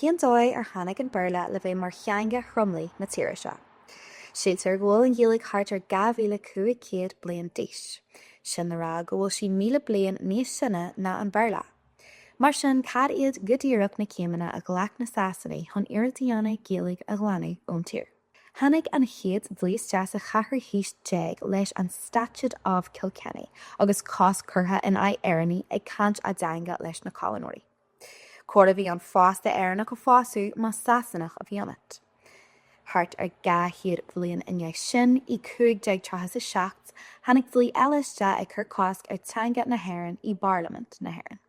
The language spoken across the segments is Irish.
Cén dóigh ar tháinig an Béarla le bheith mar theanga thromlaigh na tíre seo? Síltear go bhfuil an Ghaeilge thart ar 2,500 bliain d'aois. Sin le rá go bhfuil sí 1,000 bliain níos sine ná an Béarla. Mar sin, cad iad go díreach na céimeanna a ghlac na Sasanaigh chun iarracht a dhéanamh Gaeilge a ghlanadh ón tír? Tháinig an chéad dlí isteach sa cheathrú haois déag leis an Statute of Kilkenny agus cosc curtha in aghaidh Éireannaigh ag caint a dteanga leis na coilíneoirí. Coir a bhí ann fosta Éireannach a phósadh más Sasanach a bhí ionat. Thart ar 200 bliain i ndiaidh sin, i 1537, tháinig dlí eile isteach ag cur cosc ar teanga na hÉireann i bParlaimint na hÉireann.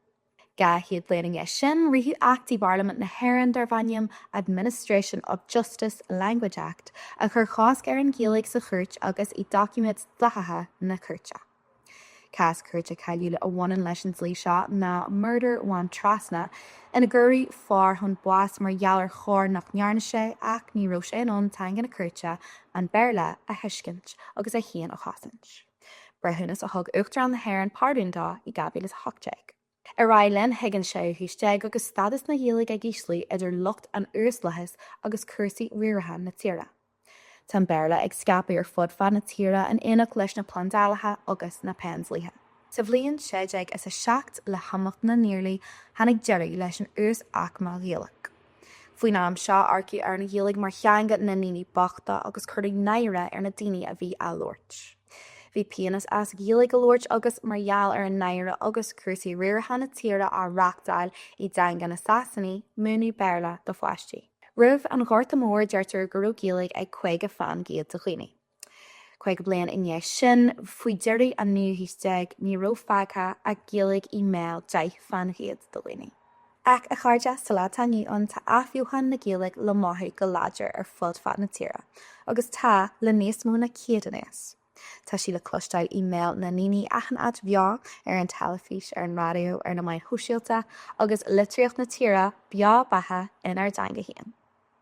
200 bliain i ndiaidh sin, ritheadh Acht i bParlaimint na hÉireann darbh ainm Administration of Justice Language Act a chuir cosc ar an Ghaeilge sa chúirt agus i doiciméid dleathacha na cúirte. Cás cúirte cáiliúil a bhaineann leis an dlí seo ná Murder Mhaigh Trasna, ina gcuireadh fear chun báis mar gheall ar choir nach ndearna sé ach ní raibh sé in ann teanga na cúirte, an Béarla, a thuiscint agus é féin a chosaint. Breithiúnas a thug Uachtarán na hÉireann pardún dó i 2018. Ar aghaidh linn chuig an séú haois déag agus stádas na Gaeilge ag ísliú idir lucht an uaslathais agus cúrsaí riaracháin na tíre. Tá an Béarla ag scaipeadh ar fud fad na tíre in éineacht leis na plandálaithe agus na péindlíthe. Sa bhliain 1607, le himeacht na nIarlaí, tháinig deireadh leis an uasaicme Ghaelach. Faoin am seo, amharcadh ar an Ghaeilge mar theanga na ndaoine bochta agus cuireadh náire ar na daoine a bhí á labhairt. Bhí pionós as Gaeilge a labhairt agus, mar gheall ar an náire agus cúrsaí riaracháin na tíre á reáchtáil i dteanga na Sasanaigh, múineadh Béarla do pháistí. Roimh an Ghorta Mór deirtear go raibh Gaeilge ag 50 fán gcéad de dhaoine. 50 bliain i ndiaidh sin, faoi dheireadh an naoú haois déag, ní raibh fágtha ach Gaeilge i mbéal 10 fán gcéad de dhaoine. Ach, a chairde, sa lá atá inniu ann, tá athbheochan na Gaeilge le mothú go láidir ar fud fad na tíre, agus tá, le níos mó ná 100 anuas. Tá sí le cloisteáil i mbéal na ndaoine achan áit bheo, ar an teilifís, ar an raidió, ar na meáin shóisialta, agus litríocht na tíre beo beatha inár dteanga féin.